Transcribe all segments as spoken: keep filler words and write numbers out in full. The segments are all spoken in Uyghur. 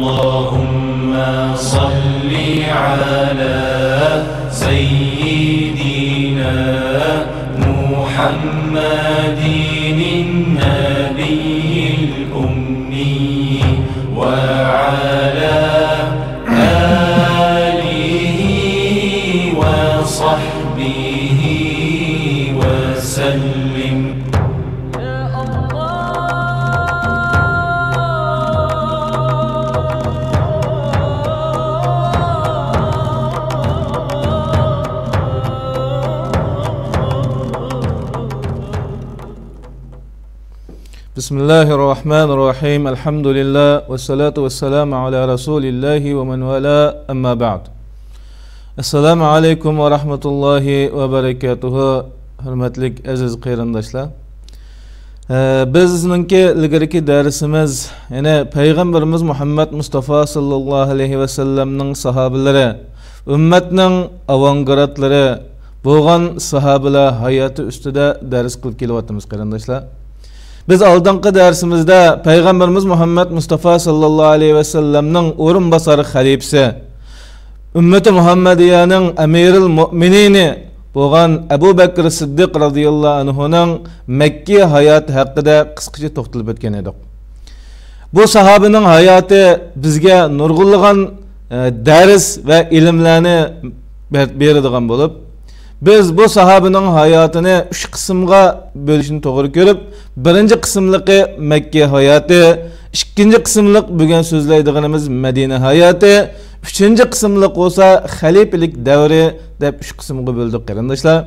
اللهم صل على سيدنا محمد النبي الأمي وعلى آله وصحبه وسلم. بسم الله الرحمن الرحيم. الحمد لله والصلاة والسلام على رسول الله ومن والاه، أما بعد. السلام عليكم ورحمة الله وبركاته. ھۆرمەتلىك ئەزىز قېرىنداشلار، ئە، بىزنىڭكى ئىلگىرىكى دەرسىمىز، يەنى پەيغەمبىرىمىز مۇھەممەد مۇستافا ساللاللاھۇ ئەلەيھى ۋەسەللەمنىڭ ساھابىلىرى، ئۈممەتنىڭ ئاۋانگارتلىرى بولغان ساھابىلەر ھاياتى ئۈستىدە دەرس قىلىپ كېلىۋاتىمىز، قېرىنداشلار. بىز ئالدىنقى دەرسىمىزدە پەيغەمبىرىمىز مۇھەممەد مۇستافا ساللاللاھۇ ئەلەيھى ۋەسەللەمنىڭ ئورۇنباسار خەلىپىسى، ئۈممىتى مۇھەممەدىيەنىڭ ئەمىرىل مۆمىنىنى بولغان ئەبۇ بەكرى سىددىق رازىياللاھۇ ئەنھۇنىڭ مەككە ھاياتى ھەققىدە قىسقىچە توختىلىپ ئۆتكەن ئىدۇق. بۇ ساھابىنىڭ ھاياتى بىزگە نۇرغۇنلىغان، ئە، دەرس ۋە ئىلىملەرنى بەر-، بېرىدىغان بولۇپ، بىز بۇ ساھابىنىڭ ھاياتىنى ئۈچ قىسىمغا بۆلۈشنى توغرا كۆرۈپ، بىرىنچى قىسىملىقى مەككە ھاياتى، ئىككىنچى قىسىملىق بۈگۈن سۆزلەيدىغىنىمىز مەدىنە ھاياتى، ئۈچىنچى قىسىملىق بولسا خەلىپىلىك دەۋرى دەپ ئۈچ قىسىمغا بۆلدۇق، قېرىنداشلار.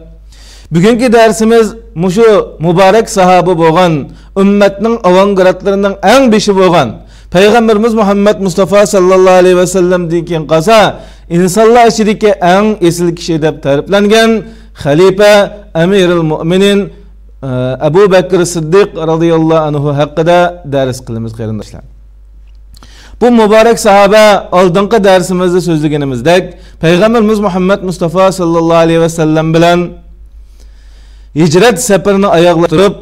بۈگۈنكى دەرسىمىز مۇشۇ مۇبارەك ساھابە بولغان، ئۈممەتنىڭ ئاۋانگارتلىرىنىڭ ئەڭ بېشى بولغان پەيغەمبىرىمىز مۇھەممەد مۇستافا ساللاللاھۇ ئەلەيھى ۋەسەللەمدىن كېيىن قالسا، ئىنسانلار ئىچىدىكى ئەڭ ئېسىل كىشى دەپ تەرىپلەنگەن خەلىپە ئەمىرىل مۆمىنىن، ئە، ئەبۇ بەكرى سىددىق رازىياللاھۇ ئەنھۇ ھەققىدە دەرس قىلىمىز، قېرىنداشلار. بۇ مۇبارەك ساھابە ئالدىنقى دەرسىمىزدە سۆزلىگىنىمىزدەك، پەيغەمبىرىمىز مۇھەممەد مۇستافا ساللاللاھۇ ئەلەيھى ۋەسەللەم بىلەن ھىجرەت سەپىرىنى ئاياغلاشتۇرۇپ،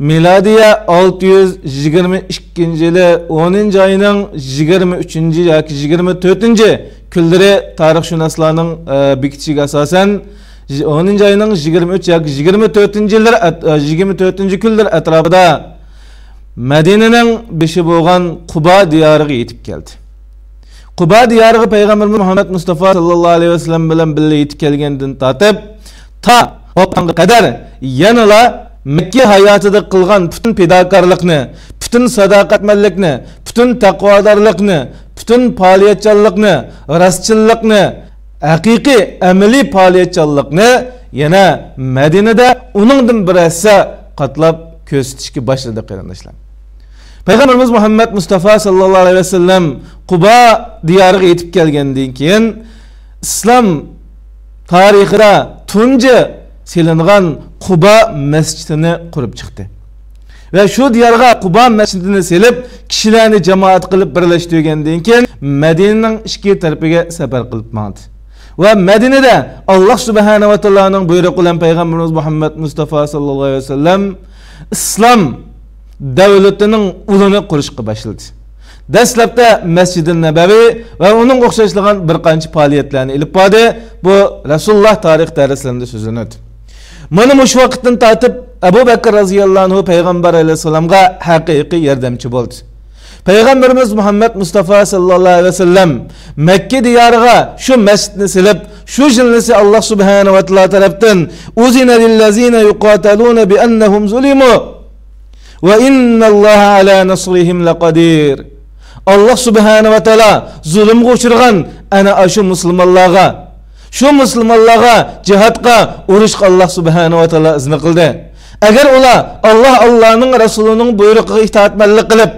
مىلادىيە ئالتە يۈز يىگىرمە ئىككىنچى يىلى ئونىنچى ئاينىڭ يىگىرمە ئۈچىنچى ياكى يىگىرمە تۆتىنچى كۈنلىرى، تارىخشۇناسلارنىڭ، ئە، بېكىتىشىگە ئاساسەن، ئونىنچى ئاينىڭ يىگىرمە ئۈچ ياكى يىگىرمە تۆتىنچى يىللىرى ئەت-، ئە، يىگىرمە تۆتىنچى كۈنلىرى ئەتراپىدا مەدىنىنىڭ بېشى بولغان قۇبا دىيارىغا يېتىپ كەلدى. قۇبا دىيارىغا پەيغەمبىرىمىز مۇھەممەد مۇستافا ساللاللاھۇ ئەلەيھى ۋەسەللەم بىلەن بىللە يېتىپ كەلگەندىن تارتىپ، تا ۋاپاتىغا قەدەر يەنىلا مەككە ھاياتىدا قىلغان پۈتۈن پىداكارلىقنى، پۈتۈن ساداقەتمەنلىكنى، پۈتۈن تەقۋادارلىقنى، پۈتۈن پائالىيەتچانلىقنى، راستچىللىقنى، ھەقىقىي ئەمەلىي پائالىيەتچانلىقنى يەنە مەدىنىدە ئۇنىڭدىن بىر ھەسسە قاتلاپ كۆرسىتىشكە باشلىدى، قېرىنداشلار. پەيغەمبىرىمىز مۇھەممەد مۇستافا ساللاللاھۇ ئەلەيھى ۋەسەللەم قۇبا دىيارىغا يېتىپ كەلگەندىن كېيىن، ئىسلام تارىخىدا تۇنجى سېلىنغان قۇبا مەسچىتىنى قۇرۇپ چىقتى. ۋە شۇ دىيارغا قۇبا مەسچىتىنى سېلىپ، كىشىلەرنى جامائەت قىلىپ بىرلەشتۈرگەندىن كېيىن، مەدىنىنىڭ ئىككى تەرىپىگە سەپەر قىلىپ ماڭدى. ۋە مەدىنىدە ئاللاھ سۇبھانەھۇ ۋە تائالانىڭ بۇيرۇقى بىلەن پەيغەمبىرىمىز مۇھەممەد مۇستافا ساللاللاھۇ ئەلەيھى ۋەسەللەم ئىسلام دەۋلىتىنىڭ ئۇلىنى قۇرۇشقا باشلىدى. دەسلەپتە مەسجىدى نەبەۋى ۋە ئۇنىڭغا ئوخشاشلىغان بىر قانچە پائالىيەتلەرنى ئېلىپ باردى. بۇ رەسۇلۇللاھ تارىخ دەرسلىرىدە سۆزلىنىدۇ. مانا مۇشۇ ۋاقىتتىن تارتىپ ئەبۇ بەكىر رازىياللاھۇ ئەنھۇ پەيغەمبەر ئەلەيھىسسالامغا ھەقىقىي ياردەمچى بولدى. پەيغەمبىرىمىز مۇھەممەد مۇستافا ساللاللاھۇ ئەلەيھى ۋەسەللەم مەككە دىيارىغا شۇ مەسچىتنى سېلىپ، شۇ يىلنىسى ئاللاھ سۇبھانەھۇ ۋە تائالا تەرەپتىن، أذن للذين يقاتلون بأنهم ظلموا وإن الله على نصرهم لقدير. ئاللاھ سۇبھانەھۇ ۋە تائالا زۇلۇمغا ئۇچرىغان ئەنە ئاشۇ مۇسۇلمانلارغا، شۇ مۇسۇلمانلارغا جىھادقا، ئۇرۇشقا ئاللاھ سۇبھانەھۇ ۋە تائالا ئىزنى قىلدى. ئەگەر ئۇلار ئاللاھ، ئاللاھنىڭ رەسۇلىنىڭ بۇيرۇقىغا ئىتائەتمەنلىك قىلىپ،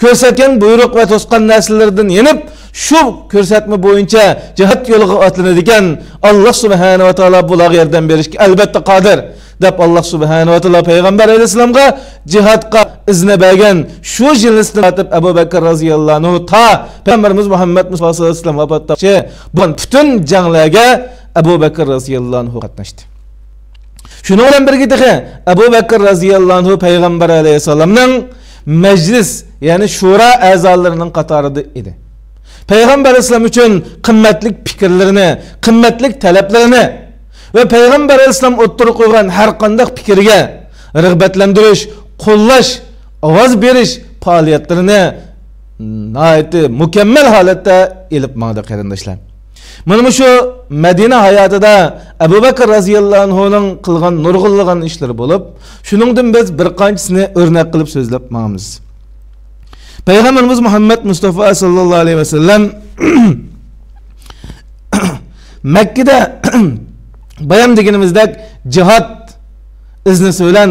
كۆرسەتكەن بۇيرۇق ۋە توسقان نەرسىلىرىدىن يېنىپ، شۇ كۆرسەتمە بويىچە جىھاد يولىغا ئاتلىنىدىكەن، ئاللاھ سۇبھانەھۇ ۋە تائالا بۇلارغا ياردەم بېرىشكە ئەلۋەتتە قادىر، دەپ ئاللاھ سۇبھانەھۇ ۋە تائالا پەيغەمبەر ئەلەيھىسسالامغا جىھادقا ئىزنى بەرگەن. شۇ يىلنىسىدىن تارتىپ ئەبۇ بەكىر رازىياللاھۇ ئەنھۇ تا پەيغەمبىرىمىز مۇھەممەد مۇستافا ساللاللاھۇ ئەلەيھى ۋەسەللەم ۋاپات تاپقۇچە بولغان پۈتۈن جەڭلەرگە ئەبۇ بەكىر رازىياللاھۇ ئەنھۇ قاتناشتى. شۇنىڭ بىلەن بىرگە تېخى ئەبۇ بەكىر رازىياللاھۇ ئەنھۇ پەيغەمبەر ئەلەيھىسسالامنىڭ مەجلىس، يەنى شۇرا ئەزالىرىنىڭ قاتارىدا ئىدى. پەيغەمبەر ئەلەيھىسسالام ئۈچۈن قىممەتلىك پىكىرلىرىنى، قىممەتلىك تەلەپلىرىنى ۋە پەيغەمبەر ئەلەيھىسسالام ئوتتۇرىغا قويغان ھەر قانداق پىكىرگە رىغبەتلەندۈرۈش، قوللاش، ئاۋاز بېرىش پائالىيەتلىرىنى ناھايىتى مۇكەممەل ھالەتتە ئېلىپ ماڭدى، قېرىنداشلار. مانا مۇشۇ مەدىنە ھاياتىدا ئەبۇ بەكىر رەزىياللاھۇ ئەنھۇنىڭ قىلغان نۇرغۇنلىغان ئىشلىرى بولۇپ، شۇنىڭدىن بىز بىر قانچىسىنى ئۆرنەك قىلىپ سۆزلەپ ماڭىمىز. پەيغەمبىرىمىز مۇھەممەد مۇستافا ساللاللاھۇ ئەلەيھى ۋەسەللەم مەككىدە بايام دېگىنىمىزدەك جىھاد ئىزنىسى بىلەن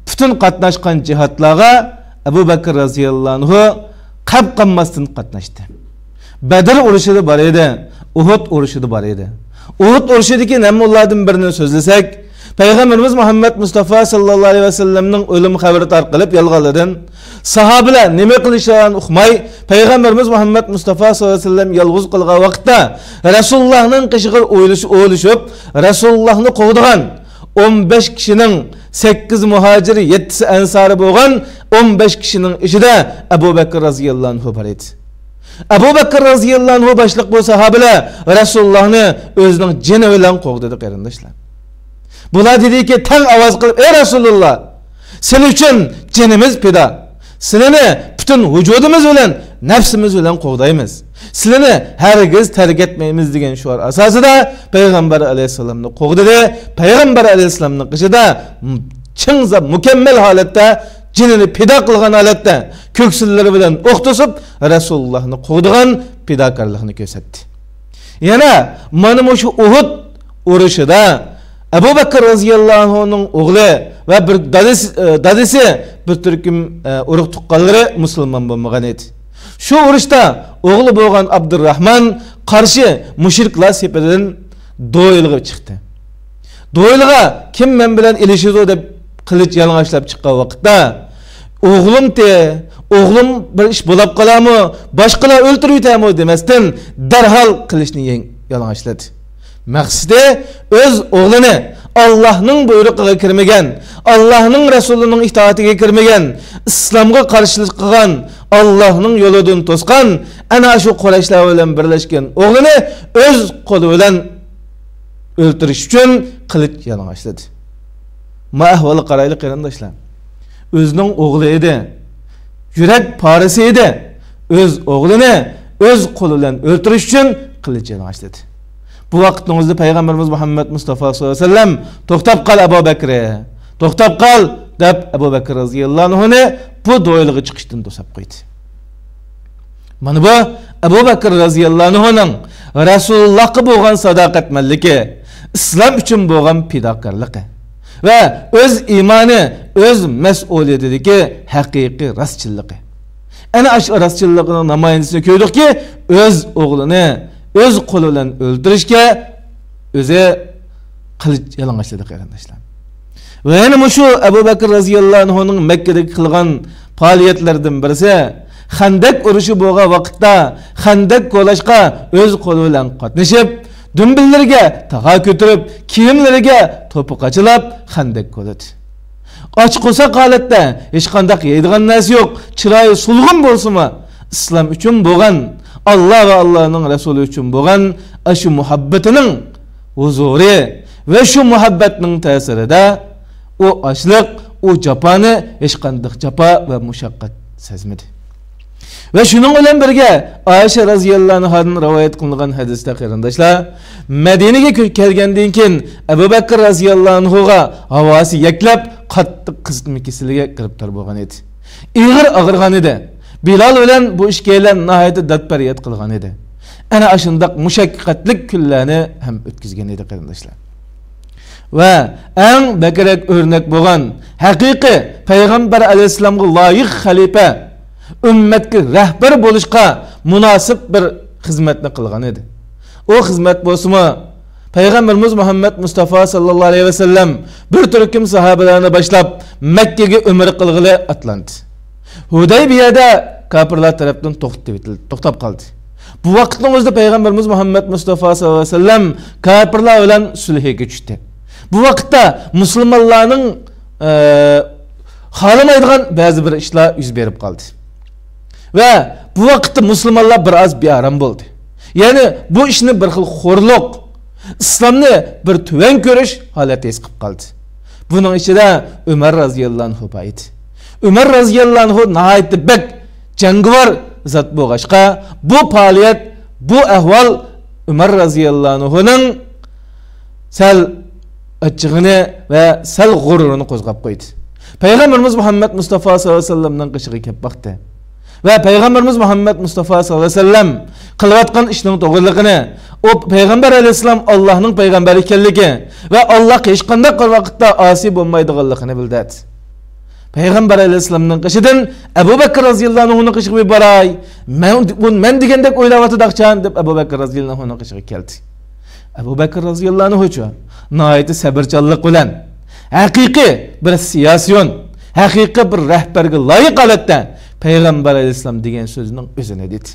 پۈتۈن قاتناشقان جىھادلارغا ئەبۇ بەكىر رەزىياللاھۇ ئەنھۇ قەپ قالماستىن قاتناشتى. بەدر ئۇرۇشىدا بار ئىدى، ئۇھۇد ئۇرۇشىدا بار ئىدى. ئۇھۇد ئۇرۇشىدىكى نەمۇنىلاردىن بىرىنى سۆزلىسەك، پەيغەمبىرىمىز مۇھەممەد مۇستافا ساللاللاھۇ ئەلەيھى ۋەسەللەمنىڭ ئۆلۈم خەۋىرى تارقىلىپ يالغانلىرىدىن ساھابىلەر نېمە قىلىشلارىنى ئۇقماي، پەيغەمبىرىمىز مۇھەممەد مۇستافا ساللاللاھۇ ئەلەيھى ۋەسەللەم يالغۇز قالغان ۋاقىتتا رەسۇلۇللاھنىڭ قېشىغا ئويلىشىپ، ئويلىشىپ، رەسۇلۇللاھنى قوغدىغان ئون بەش كىشىنىڭ سەككىز مۇھاجىر، يەتتىسى ئەنسارى بولغان ئون بەش كىشىنىڭ ئىچىدە ئەبۇ بەكىر رەزىياللاھۇ ئەنھۇ بار ئىدى. ئەبۇ بەكىر رەزىياللاھۇ ئەنھۇ باشلىق بۇ ساھابىلەر رەسۇلۇللاھنى ئۆزىنىڭ جېنى بىلەن قوغدىدى، قېرىنداشلار. بۇلار دېدىكى، تەڭ ئاۋاز قىلىپ، ئەي رەسۇلۇللاھ، سېنىڭ ئۈچۈن جېنىمىز پىدا. سېنى پۈتۈن ۋۇجۇدىمىز بىلەن، نەپسىمىز بىلەن قوغدايمىز. سىلىنى ھەرگىز تەرك ئەتمەيمىز دېگەن شوئار ئاساسىدا پەيغەمبەر ئەلەيھىسسالامنى قوغدىدى. پەيغەمبەر ئەلەيھىسسالامنىڭ قېشىدا چىڭ، مۇكەممەل ھالەتتە جېنىنى پىدا قىلغان ھالەتتە كۆكسۈملىرى بىلەن ئوق توسۇپ رەسۇلۇللاھنى قوغدىغان پىداكارلىقنى كۆرسەتتى. يەنە مانا مۇشۇ ئۇھۇد ئۇرۇشىدا ئەبۇ بەكىر رەزىياللاھۇنىڭ ئوغلى ۋە بىر دادىسى، دادىسى بىر تۈركۈم ئۇرۇق تۇغقانلىرى مۇسۇلمان بولمىغان ئىدى. شۇ ئۇرۇشتا ئوغلى بولغان ئابدۇرراھمان قارشى مۇشرىكلار سېپىدىن دويلىغا چىقتى. دويلىغا كىم مەن بىلەن ئېلىشىدۇ دەپ قىلىچ يالىڭاچلاپ چىققان ۋاقىتتا، ئوغلۇمتى، ئوغلۇم بىر ئىش بولاپ قالامۇ، باشقىلار ئۆلتۈرۈۋېتەمۇ دېمەستىن، دەرھال قىلىچنى يەڭ-، يالىڭاچلىدى. مەقسىتى، ئۆز ئوغلىنى ئاللاھنىڭ بۇيرۇقىغا كىرمىگەن، ئاللاھنىڭ رەسۇلىنىڭ ئىتائىتىگە كىرمىگەن، ئىسلامغا قارشىلىق قىلغان، ئاللاھنىڭ يولىدىن توسقان ئەنە شۇ قۇرەيشلەر بىلەن بىرلەشكەن ئوغلىنى ئۆز قولى بىلەن ئۆلتۈرۈش ئۈچۈن قىلىچ يالىڭاچلىدى. ما ئەھۋالغا قارايلى، قېرىنداشلار. ئۆزىنىڭ ئوغلى ئىدى. يۈرەك پارىسى ئىدى. ئۆز ئوغلىنى ئۆز قولى بىلەن ئۆلتۈرۈش ئۈچۈن قىلىچ يالىڭاچلىدى. بۇ ۋاقىتنىڭ ئۆزىدە پەيغەمبىرىمىز مۇھەممەد مۇستافا ساللاللاھۇ ئەلەيھى ۋەسەللەم، توختاپ قال، ئەبۇ بەكرى، توختاپ قال، دەپ، ئەبۇ بەكرى رەزىياللاھۇ ئەنھۇنى بۇ دويلىغا چىقىشتىن توساپ قويدى. مانا بۇ ئەبۇ بەكىر رەزىياللاھۇ ئەنھۇنىڭ رەسۇلۇللاھقا بولغان ساداقەتمەنلىكى، ئىسلام ئۈچۈن بولغان پىداكارلىقى ۋە ئۆز ئىمانى، ئۆز مەسئۇلىيىتىدىكى ھەقىقىي راستچىللىقى. ئەنە ئاشۇ راستچىللىقىنىڭ نامايەندىسىنى كۆردۇقكى، ئۆز ئوغلىنى ئۆز قولى بىلەن ئۆلتۈرۈشكە ئۆزى قىلىچ يالىڭاچلىدى، قېرىنداشلار. ۋە يەنە مۇشۇ ئەبۇ بەكىر رەزىياللاھۇ ئەنھۇنىڭ مەككىدىكى قىلغان پائالىيەتلىرىدىن بىرسى، خەندەك ئۇرۇشى بولغان ۋاقىتتا خەندەك كولاشقا ئۆز قولى بىلەن قاتنىشىپ، دۈمبىلىرىگە تاغار كۆتۈرۈپ، كىيىملىرىگە توپا قاچىلاپ خەندەك كولىدى. ئاچ قورساق ھالەتتە، ھېچقانداق يەيدىغان نەرسە يوق، چىرايى سولغۇن بولسىمۇ، ئىسلام ئۈچۈن بولغان، ئاللا ۋە ئاللانىڭ رەسۇلى ئۈچۈن بولغان ئاشۇ مۇھەببىتىنىڭ ھۇزۇرى ۋە شۇ مۇھەببەتنىڭ تەسىرىدە ئۇ ئاچلىق، ئۇ جاپانى ھېچقانداق جاپا ۋە مۇشەققەت سەزمىدى. ۋە شۇنىڭ بىلەن بىرگە، ئائىشە رەزىياللاھۇ ئەنھادىن رىۋايەت قىلىنغان ھەدىستە، قېرىنداشلار، مەدىنىگە كۆ-، كەلگەندىن كېيىن ئەبۇ بەكىر رەزىياللاھۇ ئەنھۇغا ھاۋاسى يەكلەپ، قاتتىق قىزىتما كېسىلىگە گىرىپتار بولغان ئىدى. ئېغىر ئاغرىغان ئىدى. بىلال بىلەن بۇ ئىككىيلەن ناھايىتى داد-پەرياد قىلغان ئىدى. ئەنە ئاشۇنداق مۇشەققەتلىك كۈنلەرنى ھەم ئۆتكۈزگەن ئىدى، قېرىنداشلار. ۋە ئەڭ بەكرەك ئۆرنەك بولغان ھەقىقىي پەيغەمبەر ئەلەيھىسسالامغا لايىق خەلىپە، ئۈممەتكە رەھبەر بولۇشقا مۇناسىپ بىر خىزمەتنى قىلغان ئىدى. ئۇ خىزمەت بولسىمۇ، پەيغەمبىرىمىز مۇھەممەد مۇستافا ساللاللاھۇ ئەلەيھى ۋەسەللەم بىر تۈركۈم ساھابىلەرنى باشلاپ مەككىگە ئۆمرە قىلغىلى ئاتلاندى. ھۇدەيبىيەدە كاپىرلار تەرەپتىن توختىتىۋېتىلدى، توختاپ قالدى. بۇ ۋاقىتنىڭ ئۆزىدە پەيغەمبىرىمىز مۇھەممەد مۇستافا ساللاللاھۇ ئەلەيھى ۋەسەللەم كاپىرلار بىلەن سۈلھىگە چۈشتى. بۇ ۋاقىتتا مۇسۇلمانلارنىڭ، ئە، خالىمايدىغان بەزى بىر ئىشلار يۈز بېرىپ قالدى. ۋە بۇ ۋاقىتتا مۇسۇلمانلار بىر ئاز بىئارام بولدى. يەنى بۇ ئىشنى بىر خىل خورلۇق، ئىسلامنى بىر تۆۋەن كۆرۈش ھالەتتە ھېس قىلىپ قالدى. بۇنىڭ ئىچىدە ئۆمەر رازىياللاھۇ ئەنھۇ بار ئىدى. ئۆمەر رازىياللاھۇ ئەنھۇ ناھايىتى بەك جەڭگىۋار زات بولغاچقا، بۇ پائالىيەت، بۇ ئەھۋال ئۆمەر رازىياللاھۇ ئەنھۇنىڭ سەل ئاچچىقىنى ۋە سەل غۇرۇرىنى قوزغاپ قويدى. پەيغەمبىرىمىز مۇھەممەد مۇستافا ساللاللاھۇ ئەلەيھى ۋەسەللەمنىڭ قېشىغا كەپ باقتى. ۋە پەيغەمبىرىمىز مۇھەممەد مۇستافا ساللاللاھۇ ئەلەيھى ۋەسەللەم قىلىۋاتقان ئىشنىڭ توغرىلىقىنى، ئۇ پەيغەمبەر ئەلەيھىسسالام ئاللاھنىڭ پەيغەمبىرى ئىكەنلىكى ۋە ئاللاھقا ھېچقانداق بىر ۋاقىتتا ئاسىي بولمايدىغانلىقىنى بىلدۈردى. پەيغەمبەر ئەلەيھىسسالامنىڭ قېشىدىن ئەبۇ بەكىر رازىياللاھۇ ئەنھۇنىڭ قېشىغا بېرىپ باراي، مەن، مەن دېگەندەك ئويلاۋاتىدۇ ئاخشام دەپ ئەبۇ بەكىر رازىياللاھۇ ئەنھۇنىڭ قېشىغا كەلدى. ئەبۇ بەكىر رازىياللاھۇ ئەنھۇچۇ ناھايىتى سەۋرچانلىق بىلەن ھەقىقىي بىر سىياسىيون، ھەقىقىي بىر رەھبەرگە لايىق ھالەتتە پەيغەمبەر ئەلەيھىسسالام دېگەن سۆزنىڭ ئۆزىنى دېدى.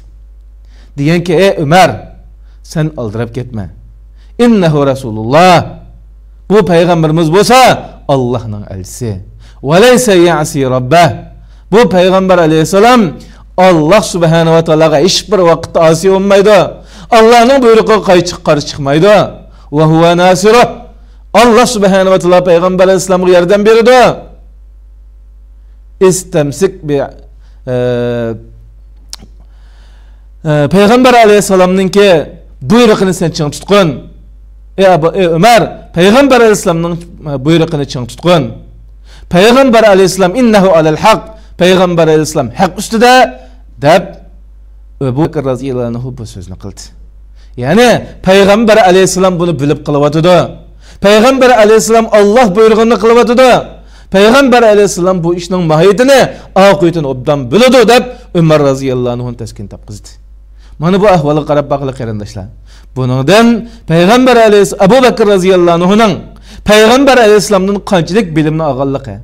دېگەنكى، ئەي ئۆمەر، سەن ئالدىراپ كەتمە. ئىننەھۇ رەسۇلۇللاھ. بۇ پەيغەمبىرىمىز بولسا ئاللاھنىڭ ئەلچىسى. ۋەلەيسە يەسى رەببەھ. بۇ پەيغەمبەر ئەلەيھىسسالام ئاللاھ سۇبھانەھۇ ۋە تائالاغا ھېچ بىر ۋاقىتتا ئاسىي بولمايدۇ. ئاللاھنىڭ بۇيرۇقىغا قايچىق قارشى چىقمايدۇ. ۋە ھۇۋە ناسىرۇھ. ئاللاھ سۇبھانەھۇ ۋە تائالا پەيغەمبەر ئەلەيھىسسالامغا ياردەم بېرىدۇ. ئىستەمسىك بى، ئە، ئە، پەيغەمبەر ئەلەيھىسسالامنىڭكى بۇيرۇقىنى سەن چىڭ تۇتقىن. ئەي ئەبۇ، ئەي ئۆمەر، پەيغەمبەر ئەلەيھىسسالامنىڭ، ئە، بۇيرۇقىنى چىڭ تۇتقىن. پەيغەمبەر ئەلەيھىسسالام، ئىننەھۇ ئەلەل ھەق، پەيغەمبەر ئەلەيھىسسالام ھەق ئۈستىدە، دەپ ئەبۇ بەكىر رازىياللاھۇ ئەنھۇ بۇ سۆزنى قىلدى. يەنى پەيغەمبەر ئەلەيھىسسالام بۇنى بىلىپ قىلىۋاتىدۇ. پەيغەمبەر ئەلەيھىسسالام ئاللاھ بۇيرۇغىنىنى قىلىۋاتىدۇ. پەيغەمبەر ئەلەيھىسسالام بۇ ئىشنىڭ ماھىيىتىنى، ئاقىۋىتىنى ئوبدان بىلىدۇ دەپ ئۆمەر رازىياللاھۇ ئەنھۇنى تەسكىن تاپقۇزدى. مانا بۇ ئەھۋالغا قاراپ باقىلى قېرىنداشلار. بۇنىڭدىن پەيغەمبەر ئەلەيھىس-، ئەبۇ بەكىر رازىياللاھۇ ئەنھۇنىڭ پەيغەمبەر ئەلەيھىسسالامدىن قانچىلىك بىلىمنى ئالغانلىقى،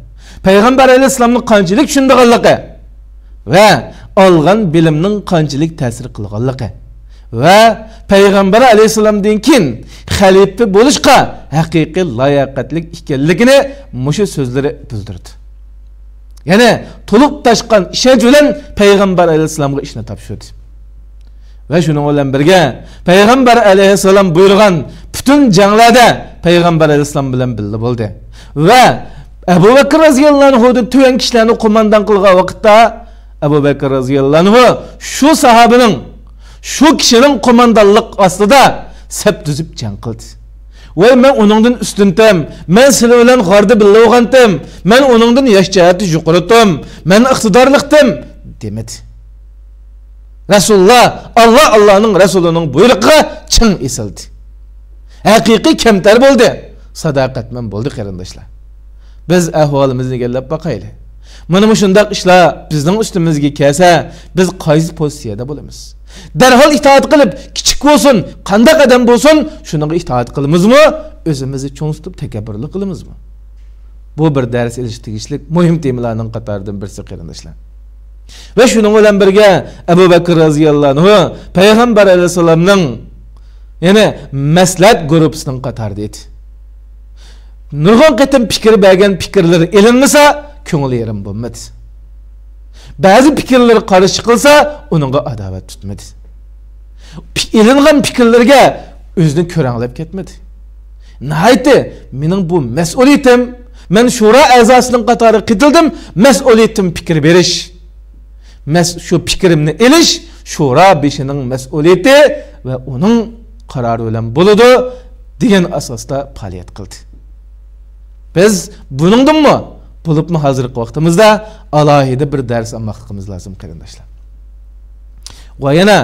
پەيغەمبەر ئەلەيھىسسالامنى قانچىلىك چۈشىنىدىغانلىقى ۋە ئالغان بىلىمنىڭ قانچىلىك تەسىر قىلغانلىقى ۋە پەيغەمبەر ئەلەيھىسسالامدىن كېيىن خەلىپە بولۇشقا ھەقىقىي لاياقەتلىك ئىكەنلىكىنى مۇشۇ سۆزلىرى بىلدۈردى. يەنى تولۇپ تاشقان ئىشەنچ بىلەن پەيغەمبەر ئەلەيھىسسالامغا ئىشنى تاپشۇردى. ۋە شۇنىڭ بىلەن بىرگە، پەيغەمبەر ئەلەيھىسسالام بۇيرۇغان پۈتۈن جەڭلەردە پەيغەمبەر ئەلەيھىسسالام بىلەن بىللە بولدى. ۋە ئەبۇ بەكىر رازىياللاھۇ ئەنھۇدىن تۆۋەن كىشىلەرنى قوماندان قىلغان ۋاقىتتا، ئەبۇ بەكىر رازىياللاھۇ ئەنھۇ شۇ ساھابىنىڭ، شۇ كىشىنىڭ قوماندانلىق ئاستىدا سەپ تۈزۈپ جەڭ قىلدى. ۋاي، مەن ئۇنىڭدىن ئۈستۈنتىم، مەن سىلەر بىلەن غاردا بىللە بولغانتىم، مەن ئۇنىڭدىن ياش جەھەتتە يۇقىرىتىم، مەن ئىقتىدارلىقتىم، دېمىدى. رەسۇلۇللا، ئاللا، ئاللانىڭ رەسۇلىنىڭ بۇيرۇقىغا چىڭ ئېسىلدى. ھەقىقىي كەمتەر بولدى، ساداقەتمەن بولدى، قېرىنداشلار. بىز ئەھۋالىمىزنى ئىگىلەپ باقايلى. مانا مۇشۇنداق ئىشلار بىزنىڭ ئۈستىمىزگە كەلسە، بىز قايسى پوزىتسىيەدە بولىمىز؟ دەرھال ئىتائەت قىلىپ، كىچىك بولسۇن، قانداق ئادەم بولسۇن، شۇنىڭغا ئىتائەت قىلىمىزمۇ؟ ئۆزىمىزنى چوڭ تۇتۇپ تەكەببۇرلۇق قىلىمىزمۇ؟ بۇ بىر دەرس ئېلىش تېگىشلىك مۇھىم تېمىلارنىڭ قاتارىدىن بىرسى، قېرىنداشلار. ۋە شۇنىڭ بىلەن بىرگە، ئەبۇ بەكىر رازىياللاھۇ ئەنھۇ پەيغەمبەر ئەلەيھىسسالامنىڭ، يەنى مەسلىھەت گۇرۇپپىسىنىڭ قاتارىدا ئىدى. نۇرغۇن قېتىم پىكىر بەرگەن، پىكىرلىرى ئېلىنمىسا، كۆڭلى يېرىم بولمىدى. بەزى پىكىرلىرى قارشى چىقىلسا، ئۇنىڭغا ئاداۋەت تۇتمىدى. پى-، ئېلىنغان پىكىرلىرىگە ئۆزىنى كۆرەڭلەپ كەتمىدى. ناھايىتى، مېنىڭ بۇ مەسئۇلىيىتىم، مەن شورا ئەزاسىنىڭ قاتارىغا قېتىلدىم، مەسئۇلىيىتىم پىكىر بېرىش. مەس-، شۇ پىكرىمنى ئېلىش شورا بېشىنىڭ مەسئۇلىيىتى ۋە ئۇنىڭ قارارى بىلەن بولىدۇ، دېگەن ئاساستا پائالىيەت قىلدى. بىز بۇنىڭدىنمۇ، بولۇپمۇ ھازىرقى ۋاقتىمىزدا ئالاھىدە بىر دەرس ئالماقلىقىمىز لازىم، قېرىنداشلار. ۋە يەنە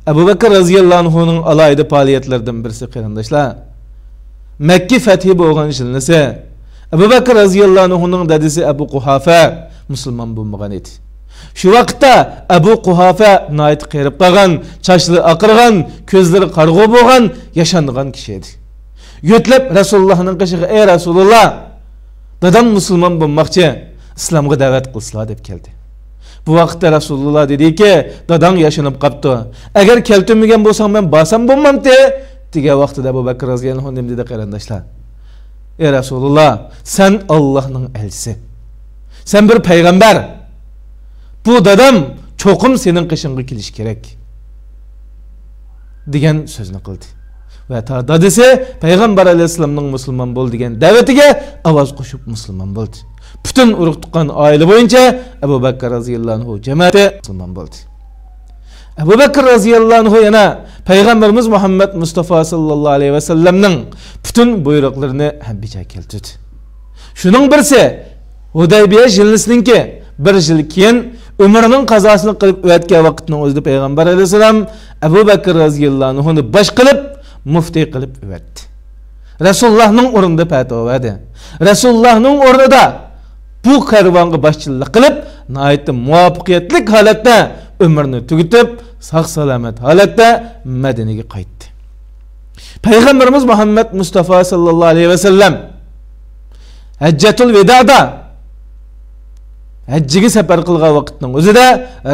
ئەبۇ بەكىر رازىياللاھۇ ئەنھۇنىڭ ئالاھىدە پائالىيەتلىرىدىن بىرسى، قېرىنداشلار، مەككە فەتھى بولغان يىلنىسى ئەبۇ بەكىر رازىياللاھۇ ئەنھۇنىڭ دادىسى ئەبۇ قۇھافە مۇسۇلمان بولمىغان ئىدى. شۇ ۋاقىتتا ئەبۇ قۇھافە ناھايىتى قېرىپ قالغان، چاچلىرى ئاقارغان، كۆزلىرى قارىغۇ بولغان، ياشانغان كىشى ئىدى. يۆتلەپ رەسۇلۇللاھنىڭ قېشىغا، ئەي رەسۇلۇللا، دادام مۇسۇلمان بولماقچى، ئىسلامغا دەۋەت قىلسىلا، دەپ كەلدى. بۇ ۋاقىتتا رەسۇلۇللا دېدىكى، داداڭ ياشىنىپ قاپتۇ. ئەگەر كەلتۈرمىگەن بولساڭ، مەن بارسام بولمامتى؟ دېگەن ۋاقتىدا ئەبۇ بەكىر رازىياللاھۇ ئەنھۇ نېمە دېدى، قېرىنداشلار؟ ئەي رەسۇلۇللا، سەن ئاللاھنىڭ ئەلچىسى. سەن بىر پەيغەمبەر. بۇ دادام چوقۇم سېنىڭ قېشىڭغا كېلىشى كېرەك» دېگەن سۆزنى قىلدى. ۋە تا دادىسى پەيغەمبەر ئەلەيھىسسالامنىڭ «مۇسۇلمان بول» دېگەن دەۋىتىگە ئاۋاز قوشۇپ مۇسۇلمان بولدى. پۈتۈن ئۇرۇق-تۇغقان، ئائىلە بويىچە ئەبۇ بەكىر رازىياللاھۇ ئەنھۇ جەمەتى مۇسۇلمان بولدى. ئەبۇ بەكىر رازىياللاھۇ ئەنھۇ يەنە پەيغەمبىرىمىز مۇھەممەد مۇستافا ساللاللاھۇ ئەلەيھى ۋەسەللەمنىڭ پۈتۈن بۇيرۇقلىرىنى ھەم بېجىرىپ كەلتۈردى. شۇنىڭ بىرسى، ھۇدەيبىيە يىلىسىنىڭكى بىر يىل كېيىن ئۆمرىنىڭ قازاسىنى قىلىپ ئۆتكەن ۋاقىتنىڭ ئۆزىدە پەيغەمبەر ئەلەيھىسسالام ئەبۇ بەكىر رازىياللاھۇ ئەنھۇنى باش قىلىپ، مۇفتى قىلىپ ئۆتتى. رەسۇلۇللاھنىڭ ئورنىدا پەتىۋا بەردى. رەسۇلۇللاھنىڭ ئورنىدا بۇ كارۋانغا باشچىلىق قىلىپ، ناھايىتى مۇۋەپپەقىيەتلىك ھالەتتە ئۆمرىنى تۈگىتىپ، ساق-سالامەت ھالەتتە مەدىنىگە قايتتى. پەيغەمبىرىمىز مۇھەممەد مۇستافا ساللاللاھۇ ئەلەيھى ۋەسەللەم ھەججەتۇل ۋىدادا ھەججىگە سەپەر قىلغان ۋاقىتنىڭ ئۆزىدە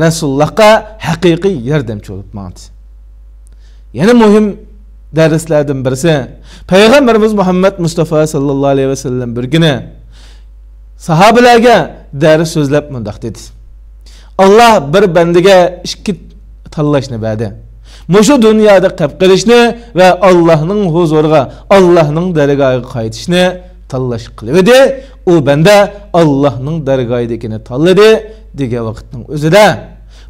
رەسۇلۇللاھقا ھەقىقىي ياردەمچى بولۇپ ماڭدى. يەنە مۇھىم دەرسلەردىن بىرسى، پەيغەمبىرىمىز مۇھەممەد مۇستافا ساللاللاھۇ ئەلەيھى ۋەسەللەم بىر كۈنى ساھابىلەرگە دەرس سۆزلەپ مۇنداق دېدى: «ئاللا بىر بەندىگە ئىككى تاللاشنى بەردى. مۇشۇ دۇنيادا قېلىپ قېلىشنى ۋە ئاللانىڭ ھۇزۇرىغا، ئاللانىڭ دەرگاھىغا قايتىشنى تاللاش قىلىۋىدى. ئۇ بەندە ئاللانىڭ دەرگاھىدىكىنى تاللىدى» دېگەن ۋاقىتنىڭ ئۆزىدە،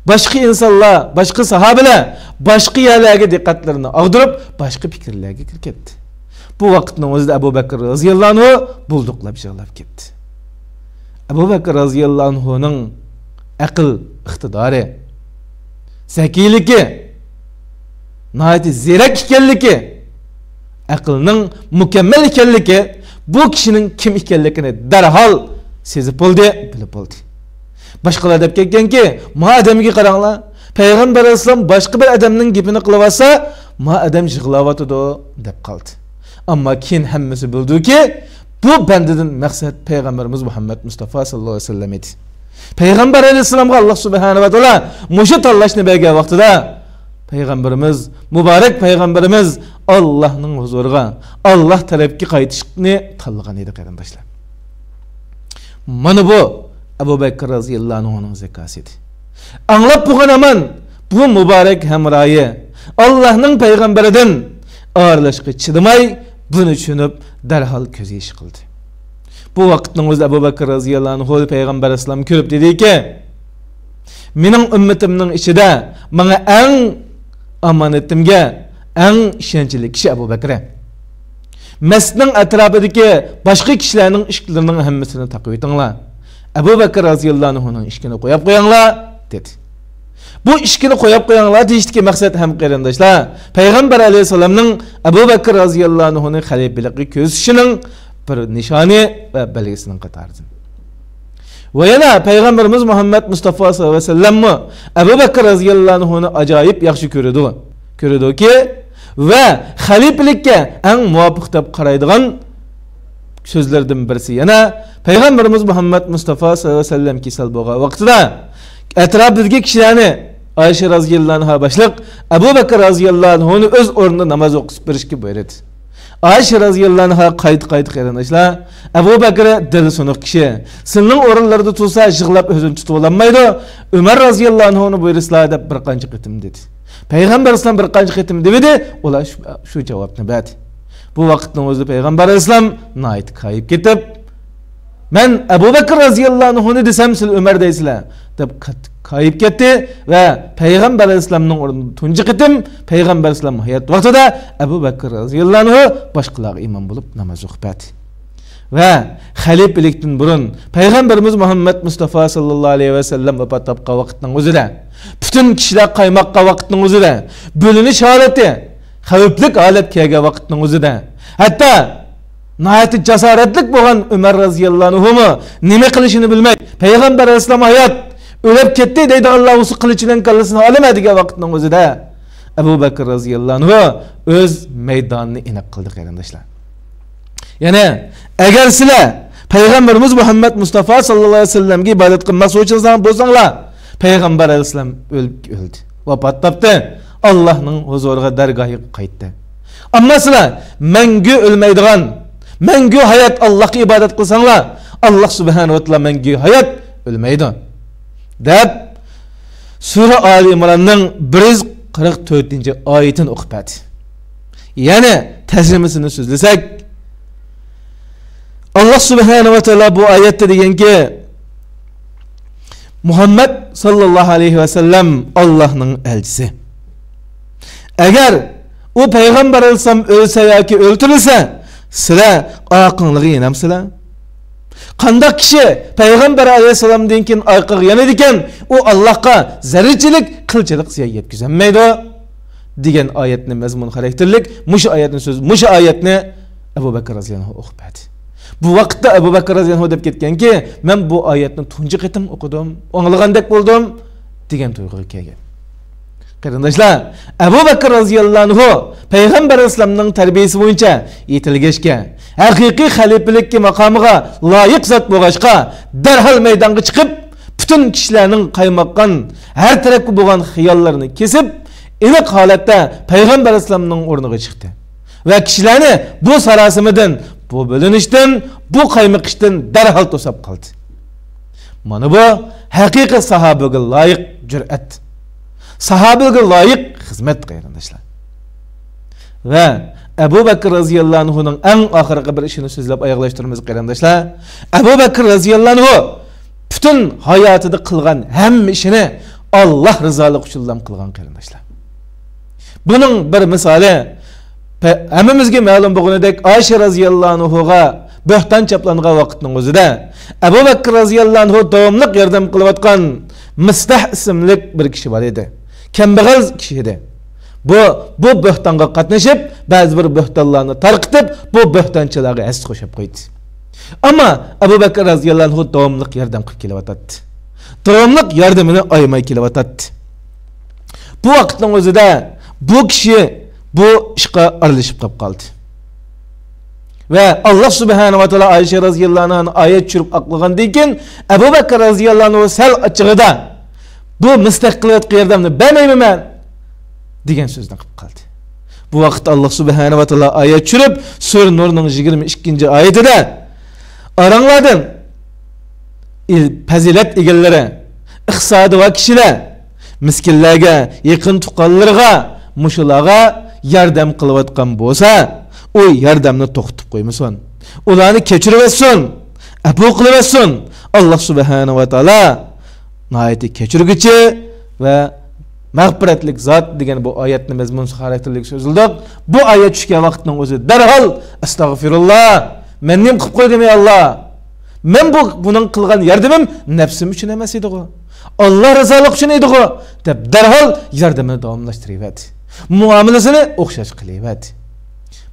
باشقا ئىنسانلار، باشقا ساھابىلەر باشقا يەرلەرگە دىققەتلىرىنى ئاغدۇرۇپ، باشقا پىكىرلەرگە كىرىپ كەتتى. بۇ ۋاقىتنىڭ ئۆزىدە ئەبۇ بەكىر رازىياللاھۇ ئەنھۇ بۇلدۇقلاپ يىغلاپ كەتتى. ئەبۇ بەكىر رازىياللاھۇ ئەنھۇنىڭ ئەقىل ئىقتىدارى، زەكىيلىكى، ناھايىتى زېرەك ئىكەنلىكى، ئەقلىنىڭ مۇكەممەل ئىكەنلىكى، بۇ كىشىنىڭ كىم ئىكەنلىكىنى دەرھال سېزىپ بولدى، بىلىپ بولدى. باشقىلار دەپ كەتكەنكى، «ما ئادەمگە قاراڭلار، پەيغەمبەر ئەلەيھىسسالام باشقا بىر ئادەمنىڭ گېپىنى قىلىۋاتسا، ما ئادەم يىغلاۋاتىدۇ» دەپ قالدى. ئەمما كېيىن ھەممىسى بىلدىكى، بۇ بەندىدىن مەقسەت پەيغەمبىرىمىز مۇھەممەد مۇستافا ساللاللاھۇ ئەلەيھى ۋەسەللەم ئىدى. پەيغەمبەر ئەلەيھىسسالامغا ئاللا سۇبھانەھۇ ۋە تائالا مۇشۇ تاللاشنى بەرگەن ۋاقتىدا، پەيغەمبىرىمىز، مۇبارەك پەيغەمبىرىمىز ئاللانىڭ ھۇزۇرىغا، ئاللا تەرەپكە قايتىشنى تاللىغان ئىدى، قېرىنداشلار. مانا بۇ ئەبۇ بەكىر رازىياللاھۇ ئەنھۇنىڭ زەكاسى ئىدى. ئاڭلاپ بولغان ھامان بۇ مۇبارەك ھەمراھى ئاللانىڭ پەيغەمبىرىدىن ئايرىلىشقا چىدىماي، بۇنى چۈشىنىپ، دەرھال كۆز يېشى قىلدى. بۇ ۋاقىتنىڭ ئۆزىدە ئەبۇ بەكىر رازىياللاھۇ ئەنھۇنى پەيغەمبەر ئەلەيھىسسالام كۆرۈپ دېدىكى، «مېنىڭ ئۈممىتىمنىڭ ئىچىدە ماڭا ئەڭ ئامانىتىمگە ئەڭ ئىشەنچلىك كىشى ئەبۇ بەكرى. مەسچىتنىڭ ئەتراپىدىكى باشقا كىشىلەرنىڭ ئىشىكلىرىنىڭ ھەممىسىنى تاقىۋېتىڭلار. ئەبۇ بەكىر رازىياللاھۇ ئەنھۇنىڭ ئىشىكىنى قويۇپ قويۇڭلار» دېدى. بۇ ئىشىكىنى قويۇپ قويۇڭلار دېيىشتىكى مەقسەت ھەم، قېرىنداشلار، پەيغەمبەر ئەلەيھىسسالامنىڭ ئەبۇ بەكىر رازىياللاھۇ ئەنھۇنى خەلىپىلىككە كۆرسىتىشىنىڭ بىر نىشانى ۋە بەلگىسىنىڭ قاتارىدىن. ۋە يەنە پەيغەمبىرىمىز مۇھەممەد مۇستافا ساللاللاھۇ ئەلەيھى ۋەسەللەممۇ ئەبۇ بەكىر رازىياللاھۇ ئەنھۇنى ئاجايىپ ياخشى كۆرىدۇ، كۆرىدۇكى، ۋە خەلىپىلىككە ئەڭ مۇۋاپىق دەپ قارايدىغان سۆزلىرىدىن بىرسى يەنە، پەيغەمبىرىمىز مۇھەممەد مۇستافا ساللاللاھۇ ئەلەيھى ۋەسەللەم كېسەل بولغان ۋاقتىدا، ئەتراپىدىكى كىشىلەرنى، ئائىشە رازىياللاھۇ ئەنھا باشلىق، ئەبۇ بەكىر رازىياللاھۇ ئەنھۇنى ئۆز ئورنىدا ناماز ئوقۇتۇپ بېرىشكە بۇيرۇدى. ئائىشە رازىياللاھۇ ئەنھا قايتا-قايتا، قېرىنداشلار، ئەبۇ بەكرى دىلى سۇنۇق كىشى، سىلىنىڭ ئورۇنلىرىدا تۇرسا يىغلاپ ئۆزىنى تۇتۇۋالالمايدۇ، ئۆمەر رازىياللاھۇ ئەنھۇنى بۇيرۇسىلا دەپ بىر قانچە قېتىم دېدى. پەيغەمبەر ئەلەيھىسسالام بىر قانچە قېتىم دېمىدى، ئۇلار شۇ، شۇ جاۋابنى بەردى. بۇ ۋاقىتنىڭ ئۆزىدە پەيغەمبەر ئەلەيھىسسالام ناھايىتى كايىپ كېتىپ، «مەن ئەبۇ بەكىر رازىياللاھۇ ئەنھۇنى دېسەم، سىلەر ئۆمەر دەيسىلەر» دەپ قاتتىق كايىپ كەتتى ۋە پەيغەمبەر ئەلەيھىسسالامنىڭ ئورنىدا تۇنجى قېتىم پەيغەمبەر ئەلەيھىسسالام ھايات ۋاقتىدا ئەبۇ بەكىر رازىياللاھۇ ئەنھۇ باشقىلارغا ئىمام بولۇپ ناماز ئوقۇپ بەردى. ۋە خەلىپىلىكتىن بۇرۇن پەيغەمبىرىمىز مۇھەممەد مۇستافا ساللاللاھۇ ئەلەيھى ۋەسەللەم ۋاپات تاپقان ۋاقىتنىڭ ئۆزىدە، پۈتۈن كىشىلەر قايماققان ۋاقىتنىڭ ئۆزىدە، بۆلۈنۈش ھالىتى، خەۋپلىك ھالەت كەلگەن ۋاقىتنىڭ ئۆزىدە، ھەتتا ناھايىتى جاسارەتلىك بولغان ئۆمەر رازىياللاھۇ ئەنھۇمۇ نېمە قىلىشىنى بىلمەي، پەيغەمبەر ئەلەيھىسسالام ھايات، ئۆلۈپ كەتتى دەيدىغانلار بولسا قىلىچ بىلەن كاللىسىنى ئالىمەن دېگەن ۋاقىتنىڭ ئۆزىدە، ئەبۇ بەكىر رازىياللاھۇ ئەنھۇ ئۆز مەيدانىنى ئېنىق قىلدى، قېرىنداشلار. يەنى، ئەگەر سىلەر پەيغەمبىرىمىز مۇھەممەد مۇستافا ساللاللاھۇ ئەلەيھى ۋەسەللەمگە ئىبادەت قىلماقچى بولساڭلار، پەيغەمبەر ئەلەيھىسسالام ئۆل-، ئۆلدى، ۋاپات تاپتى، ئاللاھنىڭ ھۇزۇرىغا، دەرگاھىغا قايتتى. ئەمما سىلەر مەڭگۈ ئۆلمەيدىغان، مەڭگۈ ھايات ئاللاھقا ئىبادەت قىلساڭلار، ئاللاھ سۇبھانەھۇ ۋە تائالا مەڭگۈ ھايات، ئۆلمەيدۇ، دەپ، سۈرە ئالى ئىمراننىڭ بىر يۈز قىرىق تۆتىنچى ئايىتىنى ئوقۇپ بەردى. يەنى تەرجىمىسىنى سۆزلىسەك، ئاللا سۇبھانەھۇ ۋە تائالا بۇ ئايەتتە دېگەنكى، مۇھەممەد ساللاللاھۇ ئەلەيھى ۋەسەللەم ئاللانىڭ ئەلچىسى. ئەگەر ئۇ پەيغەمبەر ئەلەيھىسسالام ئۆلسە ياكى ئۆلتۈرۈلسە، سىلەر ئارقاڭلىرىغا يېنەمسىلەر؟ قانداق كىشى پەيغەمبەر ئەلەيھىسسالامدىن كېيىن ئارقىغا يېنىدىكەن، ئۇ ئاللاھقا زەررىچىلىك، قىلچىلىق زىيان يەتكۈزەلمەيدۇ، دېگەن ئايەتنى مەزمۇن خاراكتېرلىك مۇشۇ ئايەتنى سۆز، مۇشۇ ئايەتنى ئەبۇ بەكىر رازىياللاھۇ ئەنھۇ ئوقۇپ بەردى. بۇ ۋاقىتتا ئەبۇ بەكىر رازىياللاھۇ ئەنھۇ دەپ كەتكەنكى، مەن بۇ ئايەتنى تۇنجى قېتىم ئوقۇدۇم، ئاڭلىغاندەك بولدۇم، دېگەن تۇيغۇغا كەلگەن. قېرىنداشلار، ئەبۇ بەكىر رازىياللاھۇ ئەنھۇ پەيغەمبەر ئەلەيھىسسالامنىڭ تەربىيىسى بويىچە يېتىلگەچكە، ھەقىقىي خەلىپىلىككە ماقامىغا لايىق زات بولغاچقا، دەرھال مەيدانغا چىقىپ، پۈتۈن كىشىلەرنىڭ قايماققان ھەر تەرەپكە بولغان خىياللىرىنى كېسىپ، ئېنىق ھالەتتە پەيغەمبەر ئەلەيھىسسالامنىڭ ئورنىغا چىقتى ۋە كىشىلەرنى بۇ ساراسىمىدىن، بۇ بۆلۈنۈشتىن، بۇ قايمىقىشتىن دەرھال توساپ قالدى. مانا بۇ ھەقىقىي ساھابىگە لايىق جۈرئەت، ساھابىگە لايىق خىزمەت، قېرىنداشلار. ۋە ئەبۇ بەكىر رازىياللاھۇ ئەنھۇنىڭ ئەڭ ئاخىرقى بىر ئىشىنى سۆزلەپ ئاياغلاشتۇرىمىز، قېرىنداشلار. ئەبۇ بەكىر رازىياللاھۇ ئەنھۇ پۈتۈن ھاياتىدا قىلغان ھەممە ئىشىنى ئاللا رىزالىقى ئۈچۈنلا قىلغان، قېرىنداشلار. بۇنىڭ بىر مىسالى، پە-، ھەممىمىزگە مەلۇم بولغىنىدەك، ئائىشە رازىياللاھۇ ئەنھۇغا بۆھتان چاپلانغان ۋاقىتنىڭ ئۆزىدە ئەبۇ بەكىر رازىياللاھۇ ئەنھۇ داۋاملىق ياردەم قىلىۋاتقان مىستاھ ئىسىملىك بىر كىشى بار ئىدى. كەمبەغەل كىشى ئىدى. بۇ، بۇ بۆھتانغا قاتنىشىپ، بەزى بىر بۆھتانلارنى تارقىتىپ، بۇ بۆھتانچىلارغا ھەسسە قوشۇپ قويدى. ئەمما ئەبۇ بەكىر رازىياللاھۇ ئەنھۇ داۋاملىق ياردەم قىلىپ كېلىۋاتاتتى. داۋاملىق ياردىمىنى ئايىماي كېلىۋاتاتتى. بۇ ۋاقىتنىڭ ئۆزىدە بۇ كىشى بۇ ئىشقا ئارىلىشىپ قاپ قالدى. ۋە ئاللا سۇبھانەھۇ ۋە تائالا ئائىشە رازىياللاھۇ ئەنھانى ئايەت چۈشۈرۈپ ئاقلىغاندىن كېيىن، ئەبۇ بەكىر رازىياللاھۇ ئەنھۇ سەل ئاچچىقىدا، بۇ مىستاھ قىلىۋاتقان ياردەمنى بەرمەيمەن مەن، دېگەن سۆزنى قىلىپ قالدى. بۇ ۋاقىتتا ئاللا سۇبھانەھۇ ۋە تائالا ئايەت چۈشۈرۈپ، سۈرە نۇرنىڭ يىگىرمە ئىككىنچى ئايىتىدە، ئاراڭلاردىن ئىل-، پەزىلەت ئىگىلىرى، ئىقتىسادى بار كىشىلەر، مىسكىنلەرگە، يېقىن تۇغقانلىرىغا، مۇشۇلارغا ياردەم قىلىۋاتقان بولسا، ئۇ ياردەمنى توختىتىپ قويمىسۇن. ئۇلارنى كەچۈرۈۋەتسۇن، ئەپۇ قىلىۋەتسۇن. ئاللا سۇبھانەھۇ ۋە تائالا ناھايىتى كەچۈرگۈچى ۋە مەغپىرەتلىك زات دېگەن بۇ ئايەتنى مەزمۇنى خاراكتېرلىك سۆزلىدۇق. بۇ ئايەت چۈشكەن ۋاقىتنىڭ ئۆزى دەرھال، ئەستەغفىرۇللا، مەن نېمە قىلىپ قويدۇم، ئەي ئاللا؟ مەن بۇ، بۇنىڭ قىلغان ياردىمىم نەپسىم ئۈچۈن ئەمەس ئىدىغۇ، ئاللا رىزالىقى ئۈچۈن ئىدىغۇ، دەپ دەرھال ياردىمىنى داۋاملاشتۇرۇۋەردى. مۇئامىلىسىنى ئوخشاش قىلىۋەردى.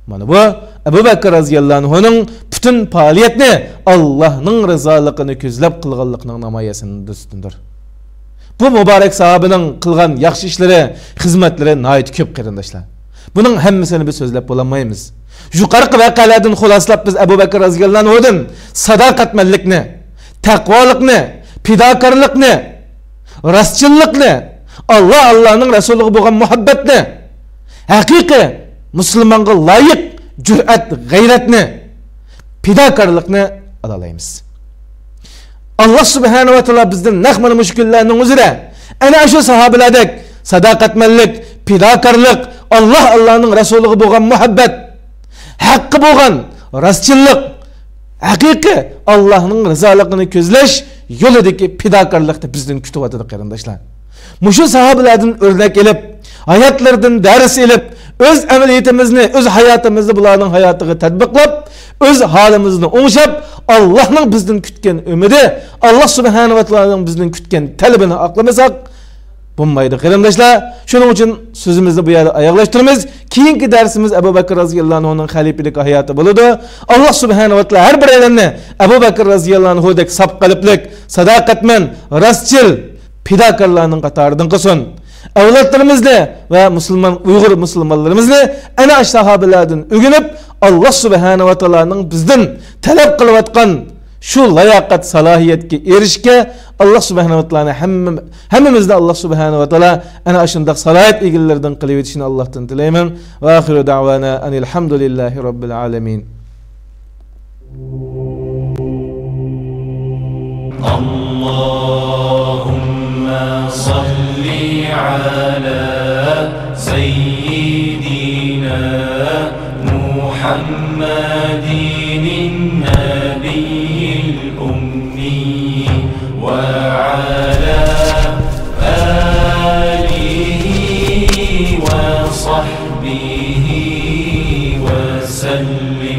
مانا بۇ ئەبۇ بەكىر رازىياللاھۇ ئەنھۇنىڭ پۈتۈن پائالىيەتنى ئاللانىڭ رىزالىقىنى كۆزلەپ قىلغانلىقىنىڭ نامايەسىدىندۇر. بۇ مۇبارەك ساھابىنىڭ قىلغان ياخشى ئىشلىرى، خىزمەتلىرى ناھايىتى كۆپ، قېرىنداشلار. بۇنىڭ ھەممىسىنى بىز سۆزلەپ بولالمايمىز. يۇقىرىقى ۋەقەلەردىن خۇلاسىلاپ بىز ئەبۇ بەكىر رازىياللاھۇ ئەنھۇدىن ساداقەتمەنلىكنى، تەقۋالىقنى، پىداكارلىقنى، راستچىللىقنى، ئاللا، ئاللانىڭ رەسۇلىغا بولغان مۇھەببەتنى، ھەقىقىي مۇسۇلمانغا لايىق جۈرئەت، غەيرەتنى، پىداكارلىقنى ئالالايمىز. ئاللا سۇبھانەھۇ ۋە تائالا بىزدىن نەق مانا مۇشۇ كۈنلەرنىڭ ئۆزىدە ئەنە شۇ ساھابىلەردەك ساداقەتمەنلىك، پىداكارلىق، ئاللا، ئاللانىڭ رەسۇلىغا بولغان مۇھەببەت، ھەققى بولغان راستچىللىق، ھەقىقىي ئاللانىڭ رىزالىقىنى كۆزلەش يولىدىكى پىداكارلىقنى بىزدىن كۈتۈۋاتىدۇ، قېرىنداشلار. مۇشۇ ساھابىلەردىن ئۆرنەك ئېلىپ، ھاياتلىرىدىن دەرس ئېلىپ، ئۆز ئەمەلىيىتىمىزنى، ئۆز ھاياتىمىزنى بۇلارنىڭ ھاياتىغا تەتبىقلاپ، ئۆز ھالىمىزنى ئوڭشاپ، ئاللانىڭ بىزدىن كۈتكەن ئۈمىدى، ئاللا سۇبھانەھۇ ۋە تائالانىڭ بىزدىن كۈتكەن تەلىپىنى ئاقلىمىساق، بولمايدۇ، قېرىنداشلار. شۇنىڭ ئۈچۈن سۆزىمىزنى بۇ يەردە ئاياغلاشتۇرىمىز. كېيىنكى دەرسىمىز ئەبۇ بەكىر رازىياللاھۇ ئەنھۇنىڭ خەلىپىلىك ھاياتى بولىدۇ. ئاللا سۇبھانەھۇ ۋە تائالا ھەر بىرەيلەننى ئەبۇ بەكىر رازىياللاھۇ ئەنھۇدەك ساپ قەلبلىك، ساداقەتمەن، راستچىل، پىداكارلارنىڭ قاتارىدىن قىلسۇن. ئەۋلادلىرىمىزنى ۋە مۇسۇلمان، ئۇيغۇر مۇسۇلمانلىرىمىزنى ئەنە ئاشۇ ساھابىلەردىن ئۆگىنىپ، ئاللا سۇبھانەھۇ ۋە تائالانىڭ بىزدىن تەلەپ قىلىۋاتقان شۇ لاياقەت، سالاھىيەتكە ئېرىشىشكە ئاللا سۇبھانەھۇ ۋە تائالانى ھەممە، ھەممىمىزنى ئاللا سۇبھانەھۇ ۋە تائالا ئەنە ئاشۇنداق سالاھىيەت ئىگىلىرىدىن قىلىۋېتىشىنى ئاللاھتىن تىلەيمەن. ۋە ئاخىرۇ دەۋانا ئەنىل ھەمدۇلىللاھى رەببىل ئالەمىن. اللهم صل على سيدنا محمد النبي الأمي وعلى آله وصحبه وسلم.